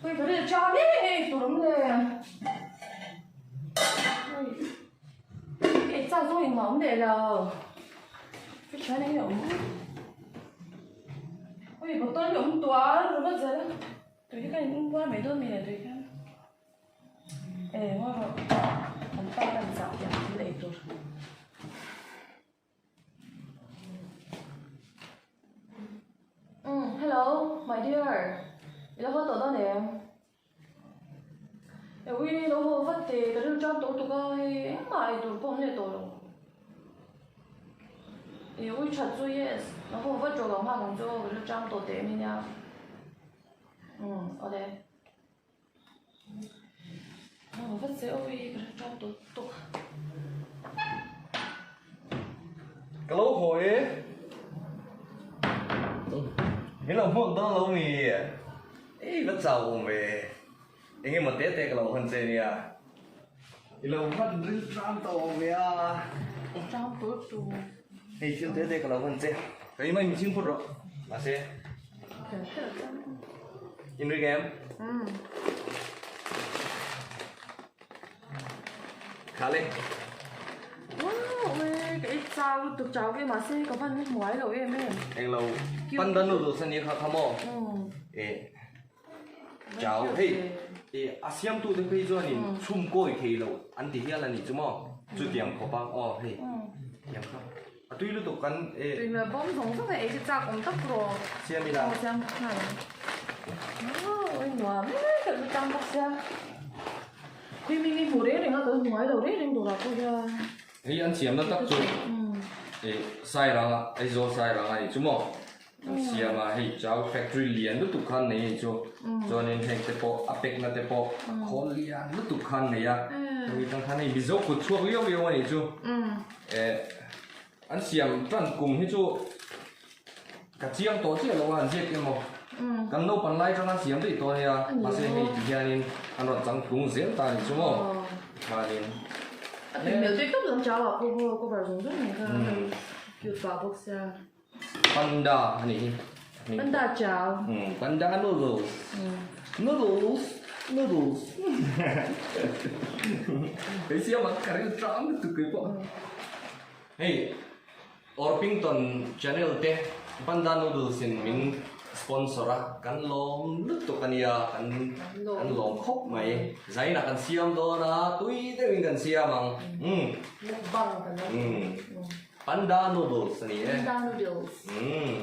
Ui ka ril chang em em tur awm le. Ui ei chak zawng engmah awm leh lo. Ka thian eng nge awm. Ui bottle hi awm tuar ringawt zel a. Tui hi ka in um kual mai dawn mi le tui khan. E ngawi rawh kan pa kan chah tih ang thil ei tur. Umm hello my dear i lo haw tawh dawn em? E ui lo haw vat teh ka rilru tan tawh tuk a hei engmah ei tur pawh awm leh tawh lo. E ui that chu yes lo haw vat rawh lo nghak ang chu aw ka rilru tan tawh teh em ania. Umm awle. Aw vat se aw i ka hre tap tawh tawk. Ka lo haw e. Min lo hmuak dawn lo mi. Ei va chau awm ve. Eng emaw te te ka lo hawn che nia. I lo hman ril tram tawh awm ve a. Tram tawh tawh. Hei thil te te ka lo hawn che. Ka imai mi ching phut rawh. Mahse. In ri em? Kha le. Wow, ui, ka ei chau lutuk chau ve mahse ka van hmuai lo em em. Eng lo, panda noodles ani kha kha maw? E, chau, hei, e, a siamtu te phei chuanin chhum kawi thei lo an ti hial ani chu maw? Chutiang khawp a, aw hei, tiang kha. A tui lutuk kan e. Tui hmel bawm zawng zawng e ei chu chak awm tak rawh. Siam ila. Aw siam nghal ang. Aw oi nuam e ka lu tang bawk sia. Khui ming i hmu reng reng a ka la hmu ngai lo reng reng dawrah pawh hian. Hei an siamna tak chu e Sairanga Aizawl Sairanga a nih chu maw. An siam a hei chau factory lian lutuk khan nei a nih chu. Chuanin heng te pawh a pekna te pawh a khawl lian lutuk khan nei a. Hemi tang khan hei Mizo kut chhuak liau liau a nih chu. Eh an siam tan kum hi chu ka chiang tawh chiah lo a an ziak emaw kan naupang lai tang an siam daih tawh ania mahse hei ti hianin an rawn chang tlung zel ta a nih chu maw tikhanin A tui hmel tui tawp lam chau ah pawh haw cover zawng zawng mai kha cute pah bawk sia. Panda a nih hi. Panda chau. Panda noodles. Noodles. Noodles. Hei siam ang ka ril tang lutuk kei pawh. Hei Orpington channel te Panda noodles in min sponsor a kan lawm lutuk a nia kan kan lawm khawp mai. Zainah kan siam dawn a tui deuhin kan siam ang. Mukbang kan lo. Panda noodles a ni e. Panda noodles. Umm.